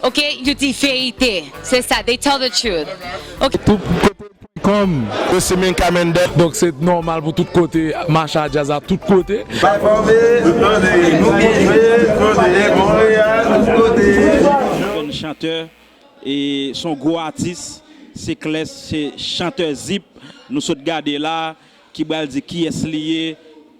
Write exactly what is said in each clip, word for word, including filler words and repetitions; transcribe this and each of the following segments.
Ok, yo di verite. Se sa, they tell the truth. Ok. Tout kote pwen kòm. Yo se men kamendè. Donk se nòmal pou tout kote mache a djaz a tout kote. Bay fòme, nou montre kote Monreyal, tout kote. Jèn chantè, e se yon gwo atis, se Cless, se chantè Zip. Nou sot gade la, ki pral di kiyès li ye,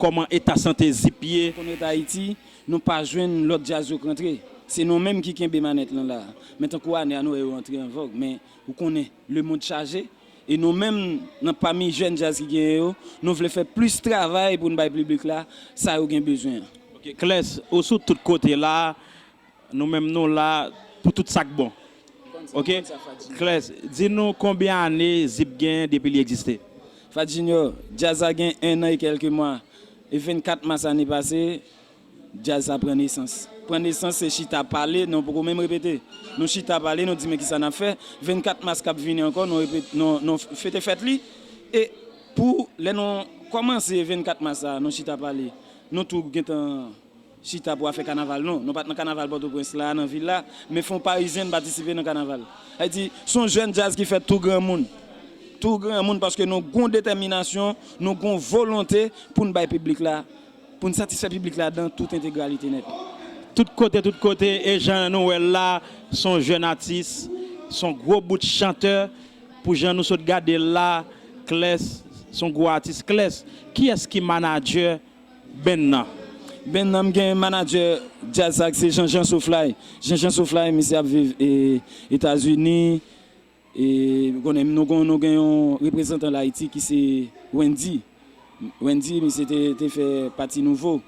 kòman eta sante Zip ye. Konnen Ayiti, nou pa jwenn lòt djaz yo k rantre. Se nou menm ki kenbe manèt lan la. Men tankou ane a nou wè yo antre an vòg, men ou konnen, lemonn chaje. E nou menm, nan pami jèn djaz ki genyen yo, nou vle fè plis travay pou n bay piblik la sa yo gen bezwen an. Ok, Cless, ou sou tout kote la, nou menm nou la pou tout sa k bon. Ok? Cless, di nou konbyen ane Zip gen depi li egziste? Fat Junior, djaz la gen en an e kèlke mwa. E vennkat mas ane pase, djaz la pran nesans. Pran nesans se chita pale, nou poko menm repete. Nou chita pale, nou di men kisa n ap fè. Vennkat mas k ap vini ankò, nou repete, nou, nou fete fèt li. E pou lè nou kòmanse vennkat mas la, nou chita pale. Nou tou gentan chita pou afè kanaval nou. Nou pa t nan kanaval Pòtoprens la, nan vil la, men fon parizyen n patisipe nan kanaval. Sa vle di, se yon jèn djaz ki fèt tou granmoun. Tou granmoun paske nou gon detèminasyon, nou gon volonte pou n bay piblik la, pou n satisfè piblik la dan tout entegralite nèt. Tout kote, tout kote, e jan nou wè l la, se yon jèn atis, se yon gwo bout chantè, pou jan nou sot gade l la, Cless, se yon gwo atis. Cless, kiyès ki manadjè benn nan? Benn nan, m gen manadjè djaz sa k se Jean Jean Souflay. Jean Jean Souflay, misye ap viv e, Etazini. E konnen nou gon, nou gen yon reprezantan Ayiti ki se Wendy. Wendy, misye te, te fè pati Nouvo.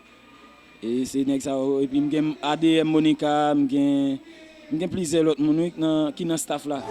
E se nèg sa yo. Epi m gen A D M Monica, m gen, m gen plizyè lòt moun wi, nan, ki nan staff la.